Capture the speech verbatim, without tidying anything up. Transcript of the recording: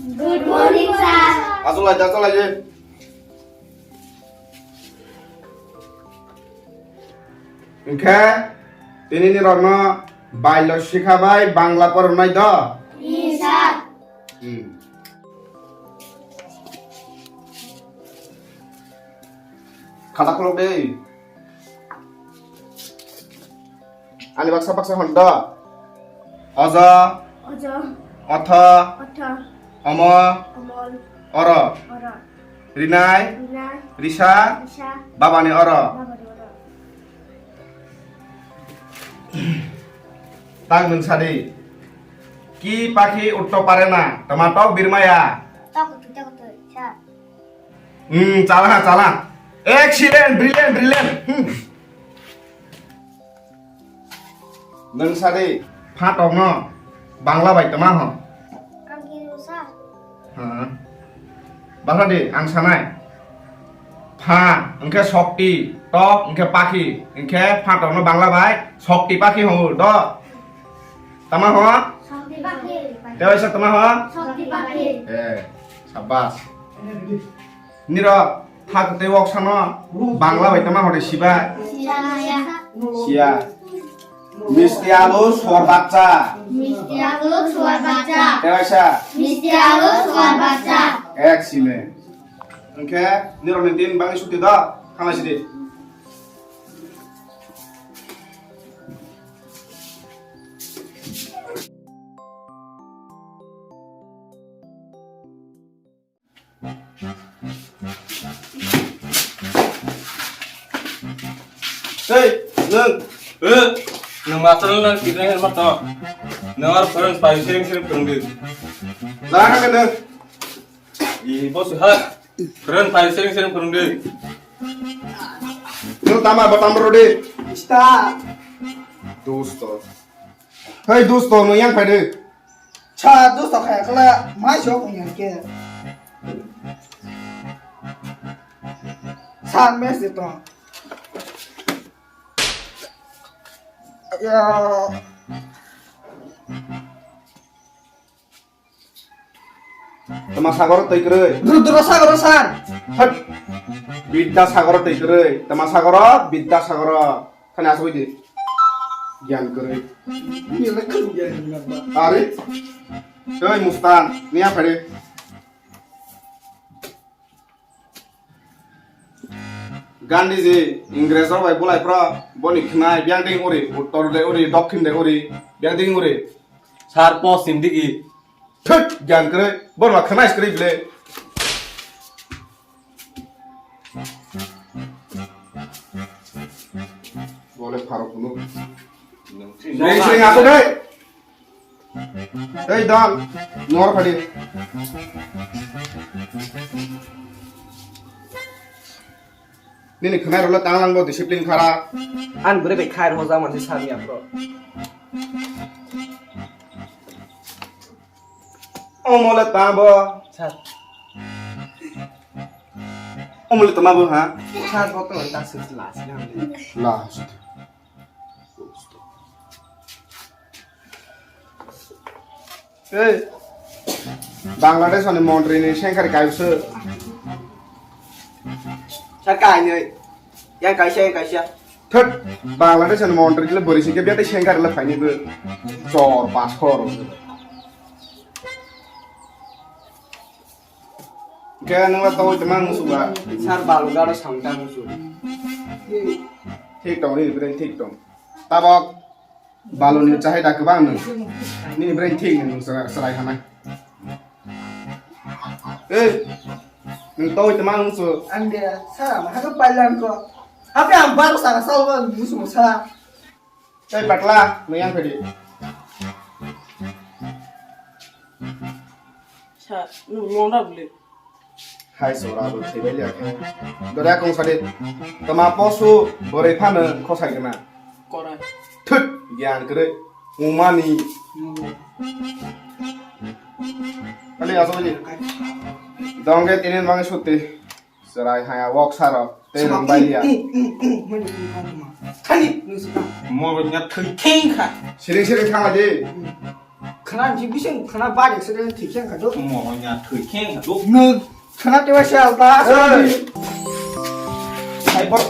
Good morning, sir. Achuk lai, achuk lai. Hwnkhe, tini nirokno bailo sikha bai Bangla porwnai do? Yes, sir. Hmm. Khata khulok de. Ani baksa baksa hon do. Ojo. Ojo. Otho. Otho. Omo. Omol. Oro. Oro. Rinai. Rinai. Risa. Risa. Babani oro. Babani oro. Tang nwng sadi. Ki pakhi utto pare na? Tama tok birmaya. Tok utto, tok utto, sir. Hmm, chala, chala. Excellent, brilliant, brilliant. Hmm. Nwng sadi, pha tokno Bangla bai tama ho? Ang khe sa. Ha. Bangla di, ang sanai. Pha, hwnkhe sokti, tok, hwnkhe pakhi, hwnkhe pha tokno Bangla bai sokti pakhi ho, do. Tama ho? Sokti pakhi. Tewaisa tama ho? Sokti pakhi. Eh, sabas. Nirok, ha kwtwi wok sano Bangla bai tama hode siba? Siya. Siya. Misti alu suar baccha. Misti alu suar baccha. Tewaisa. Misti alu suar baccha. Ek sime. Hwnkhe nirok ni din bangwi suti do, khamai sidi. Tei, nwng. Eh, nwng master nwng kidney helmet to. Nwng ar pharang pai sering sering phwrwngdi. Jaga kha nwng. I boss ha. Pharang pai sering sering phwrwngdi. Nwng tama ba tamro de. Ista. Dosto. Hei, dosto, nwng yang phai de. Cha, dosto, khaya kala, mai sok wng yang khe. San mes de to. Ya. Tama sagoro twi kwrwi. Duro, duro sagoro san. Hot. Bidda sagoro twi kwrwi. Tama sagoro, bidda sagoro. Khani aswk di. Gyan kwrwi. Ni le khun gyan ni ba. Are. Tei mustan, niya phare. Gandhiji Ingres rok bai bulai phro boni khnai biyang ding uri, uttor de uri, dokhin de uri, biyang ding uri. Sar posim digi. Thut, gyan kwrwi, bono khnai kwrwi bile. Bole pharok kunu. Reng sreng ato dai. Ei dal, nor phadi. Nini khnai rolo tang lang bo discipline khara. An bwrwi bai khai rw jang mansi sani aphro. Omole tabo. Sir. Omole tama bo ha. Sir, bo to ta sus la si na. La. Ei, Bangladesh ni montri ni sengkar kaisa. Sir, kainwi. Yang kaisa, yang kaisa. Thut, Bangladesh ni montri le bori sike biya sengkar le phaini bo. Chor, pas khor. Khe nwng ba tawai tongma musu ba? Sir, balu garo samta musu. Thik tong, nini brain thik tong. Tabok baluni chahida kwbang nwng. Nini brain thik nwng chwrai, chwrai hanai. Ei, nwng tawai tongma musu. Ang de, sir, ang hakhe pailan ko. Hape ang baro sara sao ba musu musa. Tei patla, nwng yang phedi. Sa, nwng mona bwle. Hai sora bo thaibai liya khe. Dora kong sadi. Tama posu borai phano khosai gana. Korai. Thut, gyan kwrwi. Umani. Nwng. Kali aso ni. Dongge tinin mangi sutti. Chwrai haya wok saro tei rwng bai ya. Thani, nwng swkang. Mo nya thwi theng kha. Siring siring thangma di. Khana jibising khana bari accident thikhe kha do. Mo nya thikhe kha do. Nung khana tewa sal ba. Hey. Hai bor.